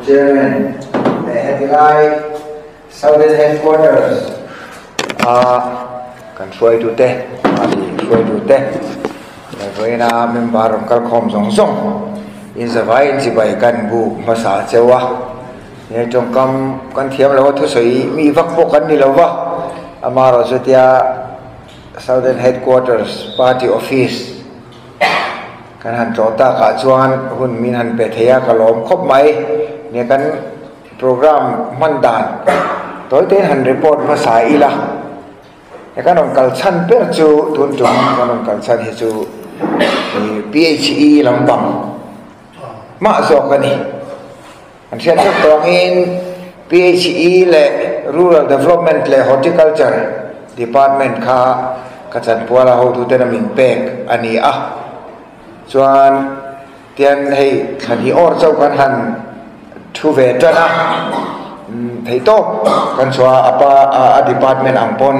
Chairman leh heti lai Southern Headquarters a kan hruaitute party hruaitute leh vawiina member rawn kal khawm zawng zawng inzavaiin chibai kan buk hmasa cheu a. He tawngkam kan thiam lo a thusawi mi vak pawh kan ni lo va, amaherawh chutia Southern Headquarters Party Office kan han tlawh takah chuan hun min han pe thei a, ka lawm khawp mai. Nia kan program hman dan tawi tein han report hmasa ila, he kan rawn kal chhan ber chu tun tum kan rawn kal chhan hi chu PHE lampang mah zawk a ni. An hriat theuh tawh angin PHE leh Rural Development leh Horticulture Department kha ka chanpuala hotuten a min pek a ni a. Chuan tian hei thla hnih awr chauh kan han thu ve tan a, theihtawp kan chhuah a apa a department ang pawn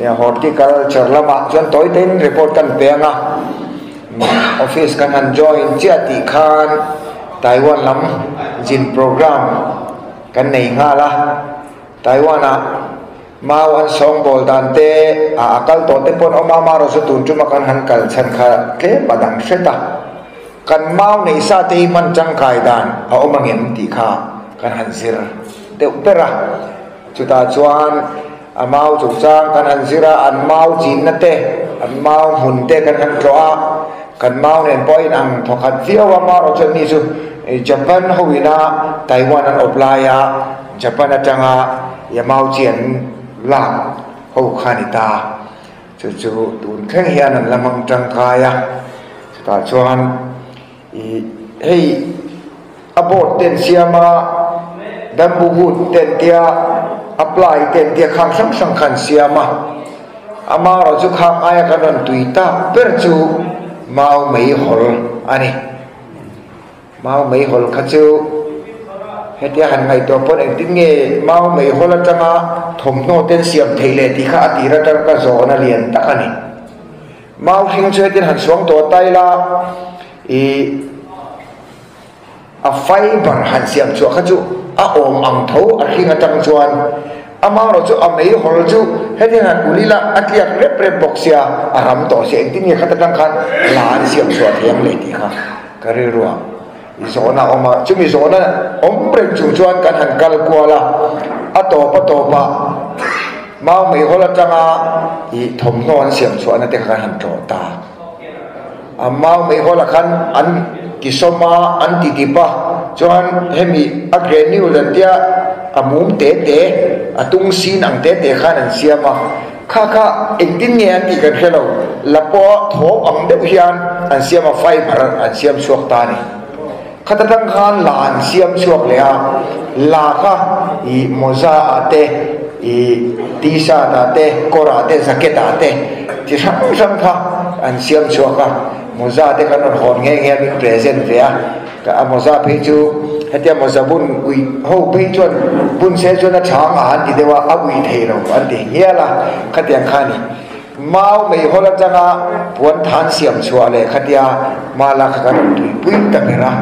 Horticulture lamah chuan tawi tein report kan pe ang a. Office kan han join chiah tih khan Taiwan lam zin program kan nei nghal a, Taiwan ah mau an sawngbawl dan te ah a kal tawh te pawn awm a, amaherawh chu tun tuma kan han kal chhan kha tlem a dang hret a, kan mau neih sa te hi hman tangkai dan a awm angem tih kha kan han zir deuh ber a, chutah chuan. A mau chungchang kan han zir a, an mau chinna te, an mau hmun te kan han tlawh a, kan mau nen pawh a inang thawkhat viau a, amaherawh chuan ni chu Japan ho ina Taiwan an awp laia Japan atanga ia mau chi an lak ho kha a ni ta. Chu chu tun thleng hian an la hmang tangkai a, chutah chuan ih hei a board te an siam a, bamboo wood te an tia, a ply te an tia khang hrang hrang kha an siam a, amaherawh chu khang aia kan rawn tui tak ber chu mau meihawl a ni. Mau meihawl kha chu hetia han ngaihtuah pawn engtin nge mau meihawl atanga thawmhnaw te an siam theih leh tih kha a tir atang ka zawhna lian tak a ni. Mau hring chu hetin han suang tawh ta ila ih a fiber han siam chhuah kha chu a awm ang tho a hring atang chuan amaherawh chu a meihawl chu hetin han ul ila a tliak rep rep bawk sia a ram tawh sia engtin nge khat atang khan la an siam chhuah thei ang leh tih kha ka rilru ah i zawhna a awm a chumi zawhna awm reng chung chuan kan han kal kual a a tawp a tawp ah Mau meihawl atanga ih thawmhnaw an siam chhuahna te kha kan han tlawh ta. A mau meihawl ah khan an tisawm a, an ti dip a, chuan hemi a granule an tia a mum te te, a tung sin ang te te khan an siam a. Kha kha engtin nge an tih kan hre lo, la pawh thawp ang deuh hian an siam a, fiber an siam chhuak ta a ni. Khata tang khan la an siam chhuak leh a, la kha ih mawza ah te, ih t-shirt ah te, kawr ah te, jacket ah te chi hrang hrang kha an siam chhuak a, mawza te kan rawn hawn nghe nghe a min present ve a, a mawza phei chu hetia mawza bun ui ho phei chuan bun se chuan a chhang a han ti deuh a, a ui thei lo an ti hial a, khatiang kha a ni. Mau meihawl atanga puan than siam chhuah leh khatia hma lak kha kan rawn tuipui ta ber a.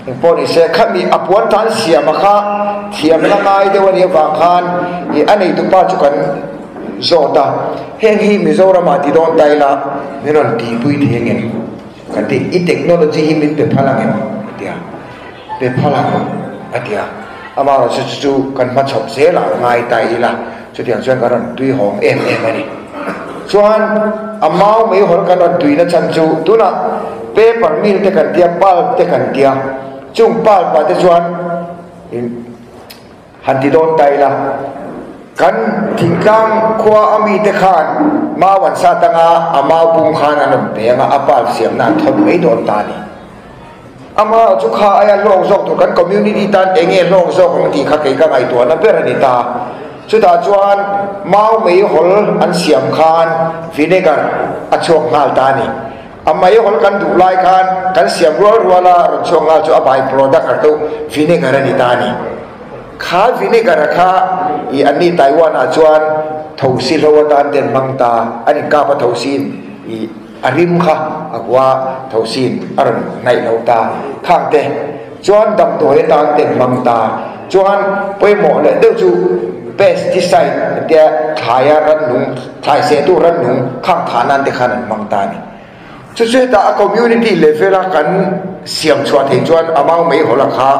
Engpawh ni se, khami a puan than siam a kha thiamna ngai deuh a nih avang khan ih a neitupa chu kan zawt a, heng hi Mizoramah ti dawn ta ila min rawn tihpui thei angem? Kan ti, i technology hi min pe phal angem? A ti a, pe phal ang a ti a. Amaherawhchu chu chu kan hmachhawp zelah ngai ta ila. Chutiang chuan kan rawn tui hawng em em a ni. Chuan a mau meihawl kan rawn tuina chhan chu tunah paper mill te kan tia, pulp te kan tia, chung pulp ah te chuan han ti dawn ta ila, kan thingtlang khua a mi te khan mau an sat anga a mau pum khan an rawn pe anga a pulp siamna an thawn mai dawn ta a ni. Ama chu kha aia hlawk zawk tur kan community tan eng nge hlawk zawk ang tih kha kei ka ngaihtuahna ber a ni ta. Chutah chuan mau meihawl an siam khan vinegar a chhuak nghal ta a ni. A meihawl kan duh lai khan kan siam rual rual a rawn chhuak nghal chu a by product a to vinegar a ni ta a ni. Kha vinegar a kha i anni Taiwan ah chuan thosi hlo atan te an hmang ta, an inkap a thosi in i. A rim kha a hua tho sin a rawn hnaih lo ta. Khang te Chuan damdawi atan te an hmang ta. Chuan pawimawh leh deuh chu pesticide tia thlaia rannung, thlai sehtu rannung khang thah nan te khan an hmang ta a ni. Chu chu hetah a community level a kan siam chhuah theih chuan a mau mei hawla kha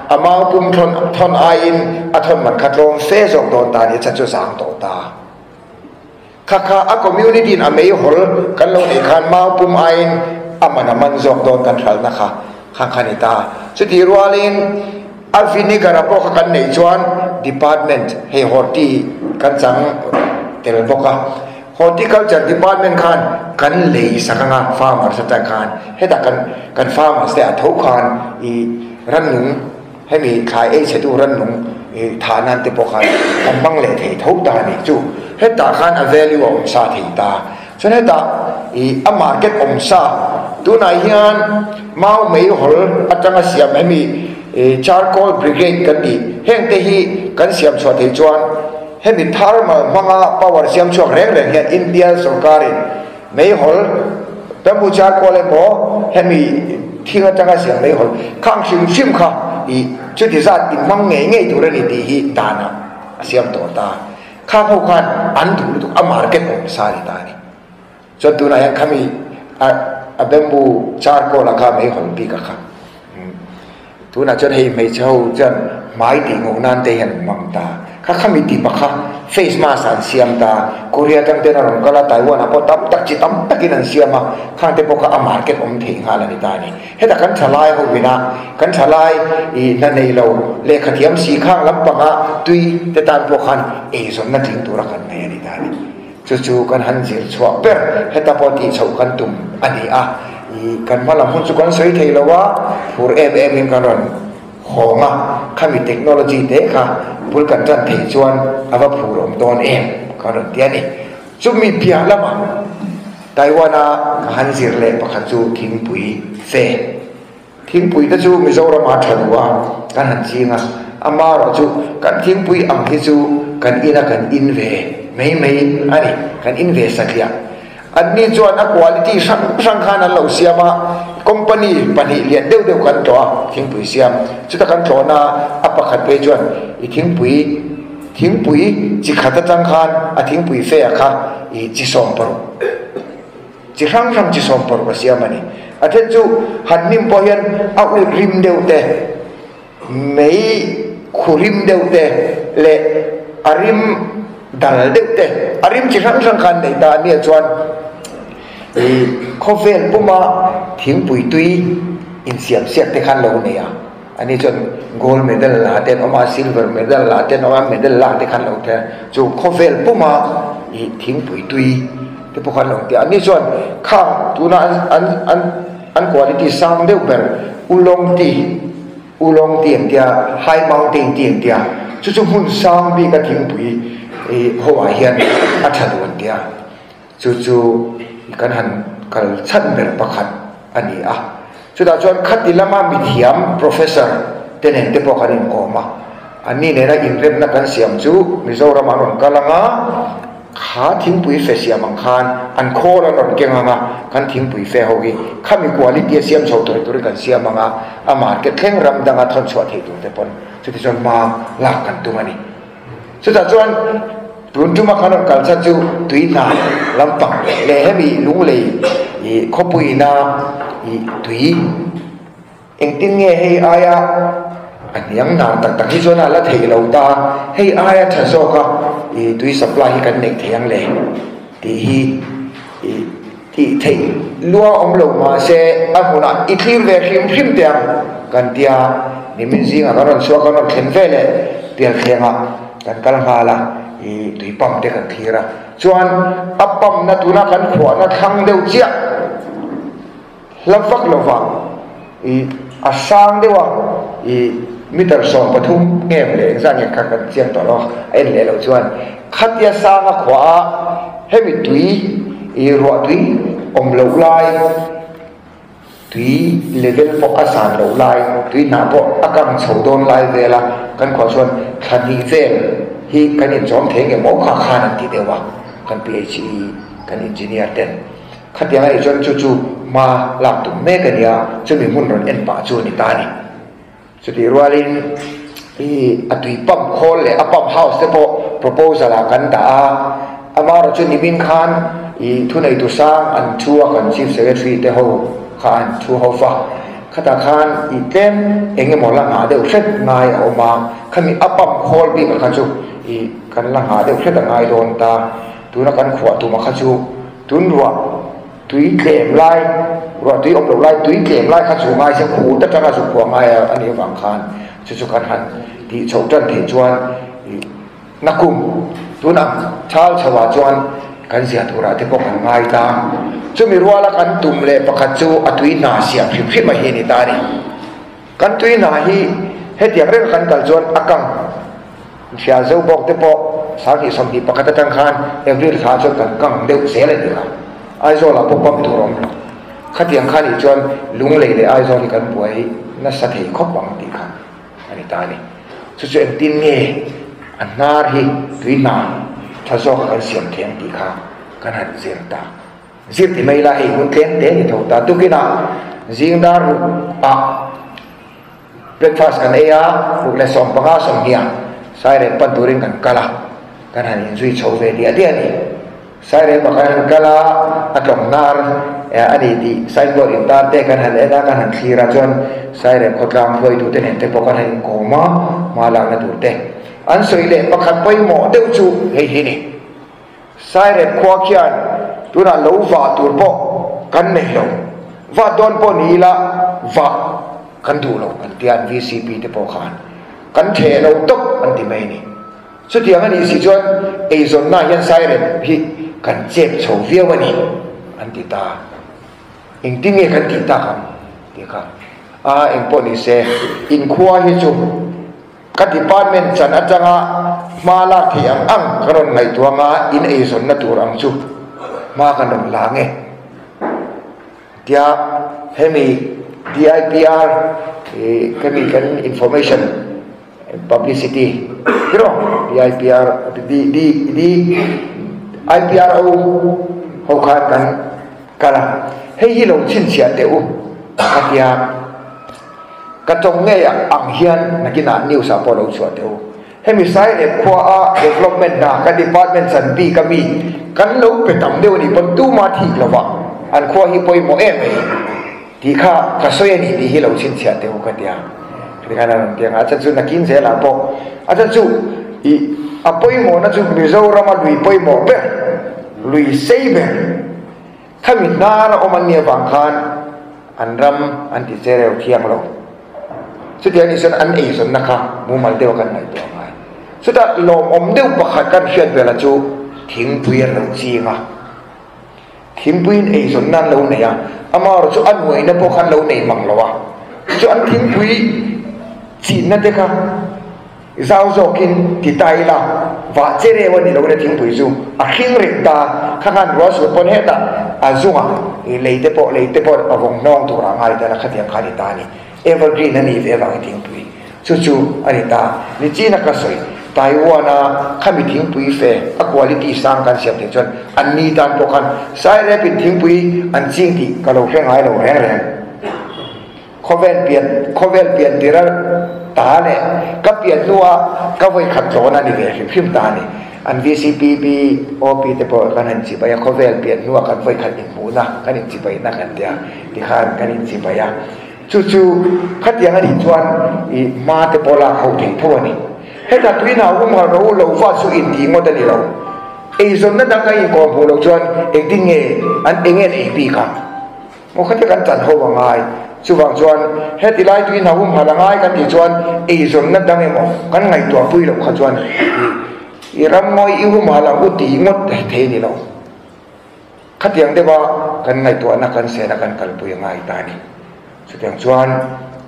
a mau pum thawn thawn aiin a thawn man kha tlawm fe zawk dawn ta a ni, a chan chu zang tawh ta. Kha kha a community in a mei hawl kan lo neih khan mau pum aiin a man a man zawk dawn kan hralhna kha khang kha ni ta. Chutih rualin a vinegar a pawh kha kan neih chuan department hei horti kan chang tel bawk a. Horticulture department khan kan lei sak anga farmers atang khan hetah kan kan farmers te ah tho khan ih rannung hemi thlai ei chhe tu rannung ih thah nan te pawh khan an hmang leh thei tho ta a ni chu hetah khan a value a awm sa thei ta chuan hetah ih a market awm sa tunah hian mau meihawl atanga siam hemi ih charcoal brigade kan tih heng te hi kan siam chhuah thei chuan. Hemi thermal hmanga power siam chhuak reng reng hian India sorkarin meihawl bamboo charcoal emaw hemi thing atanga siam meihawl khang hrim hrim kha ih chuti zat inhmang ngei ngei tur a ni tih hi danah a siam tawh ta. Khang ho khan an duh lutuk a market awm sa a ni ta a ni. Chuan tunah hian khami a a bamboo charcoal a kha meihawl bik a kha. Tunah chuan hei hmeichhe ho chuan hmai tih ngawh nan te hian an hmang ta. Kha khami tih pakha face mask an siam ta. Korea atang ten a rawn kal a, Taiwan ah pawh tam tak chi tam takin an siam a, khang te pawh kha a market awm thei nghal a ni ta a ni. Hetah kan thalai ho ina kan thalai ih hna nei lo lehkha thiam si khang lampanga tui te tan pawh khan eizawnna tling tura kan nei a ni ta a ni. Chu chu kan han zir chhuah ber, heta pawh tih chhoh kan tum a ni a, ih kan hma lam hun chu kan sawi thei lo a, phur em em in kan rawn hawng a, khami technology te kha bul kan tan theih chuan a va phur awm dawn em kan rawn ti a ni. Chumi piah lamah Taiwan a ka han zir leh pakhat chu thingpui fe. Thingpui te chu Mizoram ah tha duh a, kan han ching a, amarawh chu kan thingpui ang hi chu kan in a kan in ve mai mai a ni, kan in ve satliah. Anni chuan a quality hrang hrang khan an lo siam a, company pahnih lian deuh deuh kan tlawh a thingpui siam, chuta kan tlawhna a pakhat phei chuan i thingpui thingpui chi khat atang khan a thingpui fe a kha i chi sawm paruk. Chi hrang hrang chi sawm paruk a siam a ni. A then chu han hnim pawh hian a ut rim deuh te, mei khu rim deuh te leh a rim dal deuh te, a rim chi hrang hrang kha an nei ta a nia chuan ih khawvel puma thingpui tui insiam siak te khan lo nei a. Ani chuan gold medal la te an awm a, silver medal la te an awm a, medal lak te khan lo thei a, chu khawvel puma ih thingpui tui te pawh khan lo ti a. Ani chuan khang tuna an an an an quality sang deuh ber ulawng tea ulawng tea an tia high mountain tea an tia chu chu hmun sang bik a thingpui ih ho ah hian a tha duh an tia. Chu chu kan han kal chhan ber pakhat a ni a. Chutah chuan khati lama mithiam Professor te nen te pawh kan inkawm a. Anni nena inremna kan siam chu Mizoram an rawn kal ang a, kha thingpui fe siam ang khan an khawl an rawn keng ang a, kan thingpui fe ho hi khami quality a siam chho tur turin kan siam ang a, a market thleng ram danga thawn chhuah theih tur te pawn chuti chuan hma lak kan tum a ni. Chutah chuan tun tuma kan rawn kal chan chu tui hna lampang leh hemi lunglei ih khawpuiina ih tui engtin nge hei aia a hniang hnar tak tak hi chuan a la theih lo ta hei aia tha zawka ih tui supply hi kan neih theih ang le tih hi ih tih theih lua awm lo mahse a hmunah i thlir ve hrim hrim teh ang kan tia nimin zingah kan rawn chhuak kan rawn thlen ve leh pialthlengah kan kal nghal a ih tui pump te kan thlir a chuan a pump na tuna kan khuahna thlang deuh chiah hla vak lova ih a sang deuh a ih meter 13 ngem leh engzah nge kha kan chiang tawh lo a en leh loh chuan khatia sang a khuah a hemi tui ih ruah tui awm loh lai tui level pawh a san loh lai tui hnah pawh a kang chho dawn lai vel a kan khuah chuan thla hnih vel hi kan inchawm thei nge maw kha khan an ti deuh a kan PHE kan engineer ten. Khatiang a nih chuan chu chu hma lak tum mek a nia, chumi hmun rawn en pah chu a ni ta a ni. Chutih rualin i a tui pump khawl leh a pump house te pawh proposal ah kan dah a, amaherawhchu nimin khan i thuneitu sang an thu a kan Chief Secretary te ho kha an thu ho va, khatah khan i tlem eng emaw la nghah deuh hret ngai a awm a, khami a pump khawl bik a kha chu i kan la nghah deuh hret a ngai dawn ta, tuna kan khuah tum a kha chu tun ruah. Tui tlem lai, ruah tui awm loh lai, tui tlem lai kha chu ngai se khut atanga zu khuah ngai a nih avang khan chu chu kan han tih chhoh tan theih chuan ih nakum tunah chal chho ah chuan kan zia turah te pawh kan ngai ta. Chumi ruala kan tum leh pakhat chu a tui hna siam hrim hrim a hi a ni ta a ni. Kan tui hna hi hetiang reng a kan kal chuan a kang. Hria zo bawk te pawh 2021 atang khan April thla chuan kan kang deuh zel a ni kha. Aizawl ah pawh pump tur a awm lo. Khatiang khan ih chuan Lunglei leh Aizawl hi kan buai nasa thei khawp ang tih kha a ni ta a ni. Chu chu engtin nge a hnar hi tui hna tha zawk a kan siam thei ang tih kha kan han zir ta. Zir ti mai la hei hun tlem te ni tho ta. Tukinah zing dar ruk ah. Breakfast kan ei a, ruk leh 15 sawmhnih ah Sairep pan turin kan kal a, kan han inzui chho ve diah diah a ni. Sairep ah kan han kal a, a tlawng hnar a ni tih signboard intar te kan han en a, kan han thlir a, chuan Sairep khawtlang hruaitute nen te pawh kan han inkawm a, hma lakna tur te an sawi leh pakhat pawimawh deuh chu hei hi ni. Sairep khua khian tunah lo vah tur pawh kan nei lo, vah dawn pawh ni ila vah kan duh lo an tia an VCP te pawh khan kan theh lo tawp an ti mai a ni. Chutiang a nih si chuan eizawnna hian Sairep hi kan chep chho viau a ni an ti ta. Engtin nge kan tih tak ang tih kha a engpawh ni se inkhua hi chu Ka department chan atanga hma lak theih ang ang ka rawn ngaihtuah anga in eizawnna tur ang chu hma kan rawn la nge tia hemi DIPR ih hemi kan information publicity tiraw DIPR D D D IPRO ho khan kan kal a hei hi lo chhinchhiah teh u ka tia. Ka tawng ngei ang hian nakinah news ah pawh lo chhuah teh u. Hemi Sairep khua a development hna kan department chan bik a mi kan lo pe tam deuh a nih pawn tuma thik lo va an khua hi pawimawh em mai tih kha ka sawi a ni tih hi lo chhinchhiah teh u ka tia. Tikhan a rawn ti ang a, a chan chu nakin zelah pawh a chan chu ih a pawimawhna chu Mizoram a lui pawimawh ber lui sei ber. Khami hnar a awm an nih avang khan an ram an ti che reu thiang lo. Chutiang nih chuan an eizawnna kha mumal deuh a kan ngaihtuah a ngai. Chutah lawmawm deuh pakhat kan hriat vela chu thingpui an lo ching a. Thingpuiin eizawnna an lo nei a, amaherawh chu a nuaina pawh kha an lo nei mang lo a. Chu an thingpui chinna te kha. Zau zawkin ti ta ila, vah che reu a ni lo ina thingpui chu a hring reng ta, kha khan rual sual pawn hetah a zungah i lei te pawh lei te pawh a vawng hnawng turah a ngai tel a, khatiang kha a ni ta a ni. Evergreen a nih ve avangin thingpui chu chu a ni ta. Nichina ka sawi, Taiwan a khami thingpui fe a quality sang kan siam theih chuan an ni tan pawh khan Sairepin thingpui an ching tih ka lo hre ngai lo reng reng. Khawvel pian khawvel pian tir a ta leh ka pian hnua ka vawi khat tlawn a ni ve hrim hrim ta a ni. An VCPB, OP te pawh kan han chibai a, khawvel pian hnua kan vawi khat inhmuhna kan inchibaina kan tia tikhan kan inchibai a. Chu chu khatiang a nih chuan ih hma te pawh lak ho thei tho a ni. Heta tuina um har ro lo va chu intih ngawt a ni lo. Eizawnna dang kan inkawm hmuh loh chuan engtin nge an eng nge an ei bik ang? Maw khatia kan chan ho a ngai. Chuvang chuan heti lai tui hna humhal a ngai kan tih chuan eizawnna dang emaw kan ngaihtuah pui loh kha chuan i ram ngawi i humhal ang u tih ngawt thei a ni lo. Khatiang deuha kan ngaihtuahna kan sena kan kalpui a ngai ta a ni. Chutiang chuan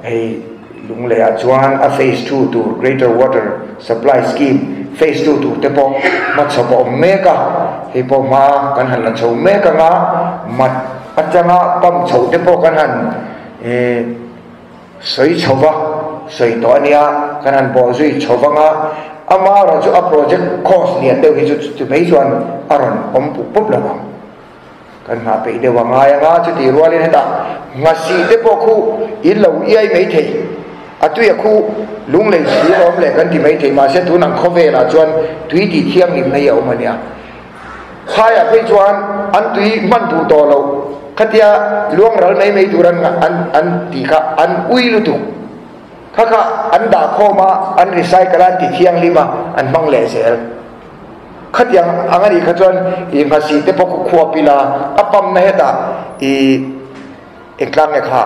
hei Lungleiah chuan a phase ii tur Greater Water Supply Scheme phase ii tur te pawh hmachhawp a awm mek a, hei pawh hma kan han la chho mek ang a, mat atanga pump chho te pawh kan han sawi chho va, sawi tawh a nia, kan han bawh zui chho vang a, amaherawh chu a project cost lian deuh hi chu chu mai chuan a rawn awm pup pup lo ang. Kan nghah peih deuh a ngai ang a, chutih rualin hetah nghasih te pawh khu in lo iai mai thei. A tui a khu lunglei si awm leh kan ti mai thei, mahse tun ang khawvelah chuan tui tih thianghlimna hi a awm a nia. Phaiah phei chuan an tui hman duh tawh loh khatia luang ral mai mai tur an an an tih kha an ui lutuk. Kha kha an dah khawm a, an recycle a, an ti thianghlim a, an hmang leh zel. Khatiang ang a nih kha chuan i nghasih te pawh khu khuap ila a pump na hetah i. Eng tlang nge kha?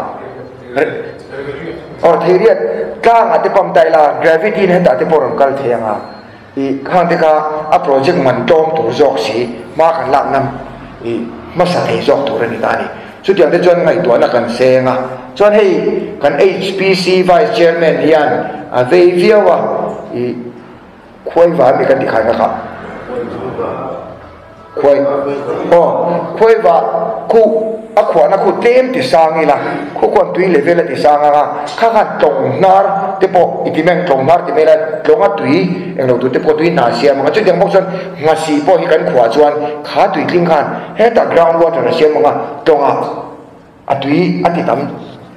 Aw thei riat tlangah te pump ta ila gravity in hetah te pawh rawn kal thei ang a, i khang te kha a project man tlawm tur zawk si hma kan lak ngam i hmasa thei zawk tur a ni ta a ni. Chutiang te chuan ngaihtuahna kan seng a, chuan hei kan HPC Vice Chairman hian a vei viau a, i khuaiva ami kan ti khai kha kha. Khuai aw khuaiva khu a khuahna khu tlem ti sang ila khu khuan tui level a ti sang ang a kha khan tlawng hnar te pawh i ti mai ang tlawng hnar ti mai ila tlawnga tui englo tur te pawh tui hna siam ang a chutiang bawk chuan nghasih pawh hi kan khuah chuan kha tui tling khan hetah ground water a siam ang a tlawngah a tui a ti tam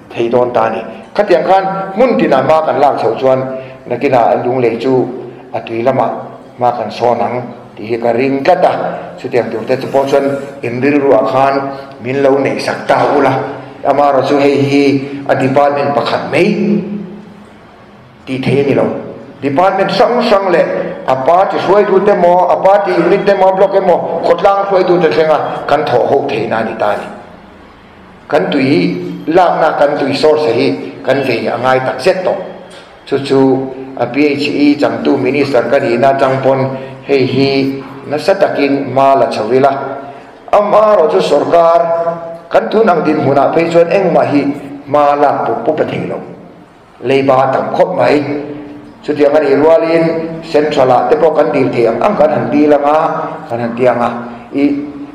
thei dawn ta a ni. Khatiang khan hmun tinah hma kan lak chhoh chuan nakinah an lunglei chu a tui lamah hma kan sawn ang tih hi ka ring tlat a, chutiang tur te chu pawh chuan in rilruah khan min lo neih sak ta ula, amaherawhchu hei hi a department pakhat mai. Tih theih a ni lo. Department hrang hrang leh a party hruaitute emaw, a party unit emaw, block emaw, khawtlang hruaitute thlenga kan thawh ho theihna a ni ta a ni. Kan tui lakna, kan tui source hi kan vei a ngai tak zet tawh. Chu chu a PHE changtu Minister ka nihna atang pawn hei hi nasa takin hma la chho ila. Amaherawh chu sorkar kan tun ang dinhmunah phei chuan engmah hi hma lak pup pup a thei lo. Leiba a tam khawp mai. Chutiang a nih rualin Central ah te pawh kan dil thei ang ang kan han dil ang a, kan han ti ang a. I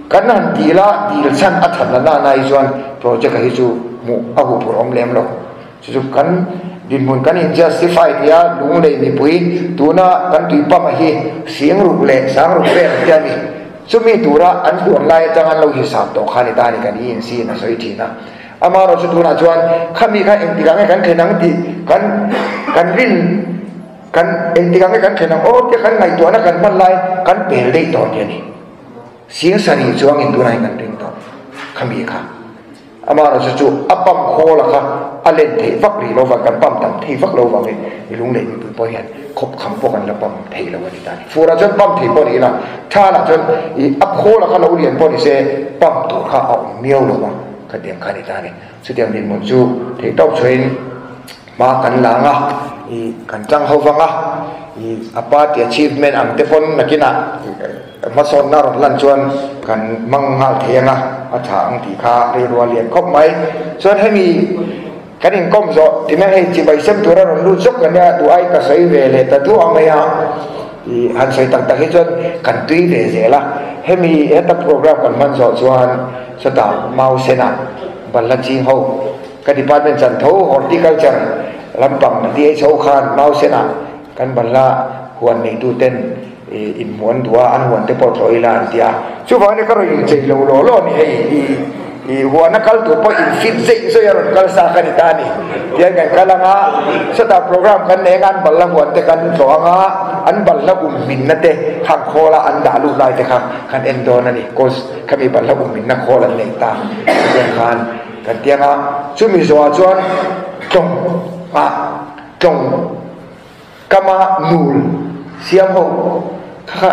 kan han dil a, dil chhan a that na nana hi chuan project a hi chu hmuh a huh phurh awm lem lo. Chu chu kan dinhmun kan in justify tih a lunglei mipui tuna kan tui pump a hi sing ruk leh sang ruk vel te a ni. Chumi tura an duan lai atang an lo hisap tawh kha ni ta a ni kan ENC in a sawi thin a. Amaherawhchu tunah chuan khami kha engtikah nge kan thlen ang tih kan kan rin kan engtikah nge kan thlen ang aw tia kan ngaihtuahna kan hman lai kan pel daih tawh tih a ni. Sing sarih chuangin tunah hian kan ring tawh khami kha. Amaherawhchu chu a pump khawl a kha a len theih vak rih lo vang kan pump tam thei vak lo vangin mi lunglei mipui pawh hian khawp kham pawh kan la pump thei lo a ni ta a ni. Furah chuan pump thei pawh ni ila thalah chuan ih a khawl a kha lo lian pawh ni se pump tur kha a awm miau lo vang. Khatiang kha a ni ta a ni. Chutiang dinhmun chu theihtawp chhuahin hma kan la ang a, ih kan tang ho vang a, ih a party achievement ang te pawn nakinah hmasawnna rawn lan chuan kan hmang nghal thei ang a, a tha ang tih kha rilru a lian khawp mai. Chuan hemi kan inkawm zawh ti mai hei chibai sem tura rawn lut zawk ka nia, duh ai ka sawi ve leh ta duah mai a, ih han sawi tak tak hi chuan kan tui ve zel a. Hemi heta program kan hman zawh chuan Chutah Mau Sena balhla ching ho ka department chan tho horticulture lampang DHO khan Mau Sena kan balhla huan neitu ten inhmuh an duh a, an huan te pawh tlawh ila an ti a. Chuvangin ka rawn inchei lo law law a ni hei i i huana kal tur pawh in fit zeih zeih a rawn kal sa ka ni ta a ni. Tihian kan kal ang a, chutah program kan nei ang a, an balhla huan te kan tlawh ang a, an balhla um hminna te khang khawla an dah lut lai te kha kan en dawn a ni. Cause Khami balhla umminna khawl an nei ta chutiang khan kan ti ang a, chumi zawhah chuan tlawng ah tlawng kama nul siam ho kha kha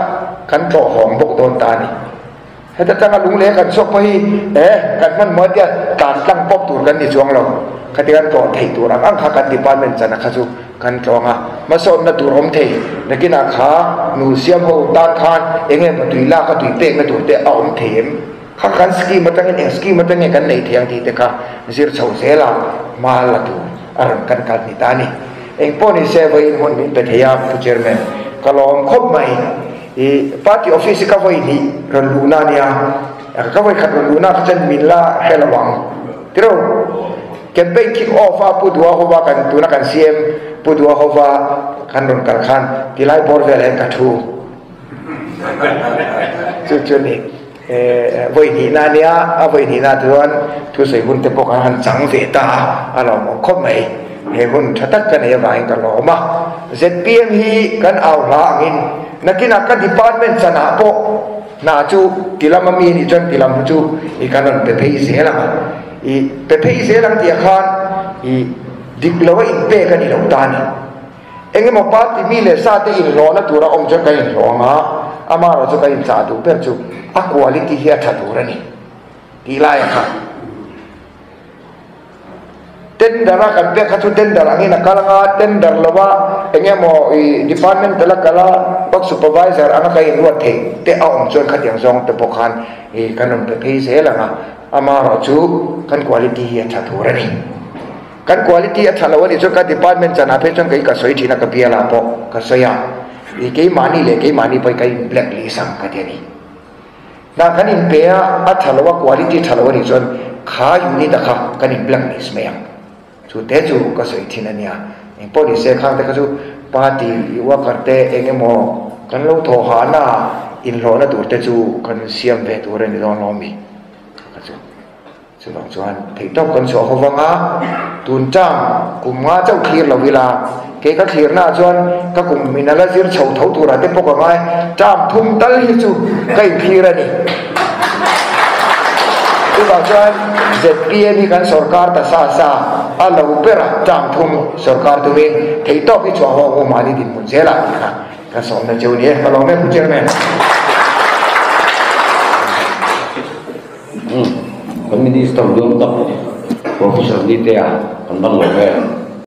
kan tlawh hawng bawk dawn ta a ni. Heta tanga lung leh kan chhuak pawh hi eh kan hman maw tia tlan tlang pawp tur kan ni chuang lo, khati kan tlawh theih tur ang ang kha kan department chana kha chu Kan tlawng a, hmasawnna tur awm thei. Nakinah kha nu siam ho tan khan eng nge maw tui lak a tui pekna tur te a awm thei em? Kha kan scheme atangin eng scheme atang nge kan nei thei ang tih te kha zir chho zel a, hma la tur a rawn kan kal ni ta a ni. Eng pawh ni se vawiin hun min pe thei a Pu Chairman, ka lawm khawp mai. I party office hi ka vawi hnih rawn luhna a nia, ka vawi khat rawn luhna kha chuan min la hre lo ang. Tiro. Campaign kick off a Pu Dua hova kan tuna kan CM Pu Dua hova kan rawn kal khan tilai bawr velah hian ka thu chu chu ni vawi hnihna ania a vawi hnihna chuan thusawi hun te pawh kan han chang ve ta a a lawmawm khawp mai. He hun tha tak ka nei avangin ka lawm a. Zpm hi kan au hla angin nakinah ka department chanah pawh hna chu tilam a mi nih chuan tilam chu i kan rawn pe phei zel ang a. I pe phei zel ang tih ah khan i dik lo a inpek a ni lo ta a ni. Engemaw party mi leh sa te inhlawhna tur a awm chuan kan inhlawh ang a, amaherawhchu kan inchah duh ber chu a quality hi a tha tur a ni tih lai a kha. Tender a kan pek kha chu tender angin a kal ang a, tender lova engemaw i department tel a kal a, work supervisor anga kan inruat theih te a awm chuan khatiang zawng te pawh khan i kan rawn pe phei zel ang a, amaherawhchu kan quality hi a tha tur a ni. Kan quality a tha lo a nih chuan ka department chanah phei chuan kei ka sawi thin a, ka bialah pawh ka sawi a, i keimahni leh keimahni pawhin ka in black list ang ka ti a ni. Hna kan in pe a, a tha lo a, quality tha lo a nih chuan kha unit a kha kan in black list mai ang. Chu te chu ka sawi thin a nia. Engpawh ni se khang te kha chu party worker te eng emaw kan lo thawh hahna inhlawhna tur te chu kan siam ve tur a ni dawn lo mi kha chu. Chuvang chuan theihtawp kan chhuah ho vang a, tun tang kum nga chauh thlir lo ila, kei ka thlirna ah chuan ka kum min ala zir chho tho turah te pawh ka ngai, term thum tal hi chu ka inthlir a ni. Chuvang chuan zpm hi kan sorkar ta sa sa a lo ber a, term thum sorkar tumin theihtawp hi chhuah ho ang u mahni dinhmun zelah tih kha ka sawmna cheu ni e, ka lawm e Pu Chairman. Kan Minister dawn tak Professor Nitea kan ban lo ve.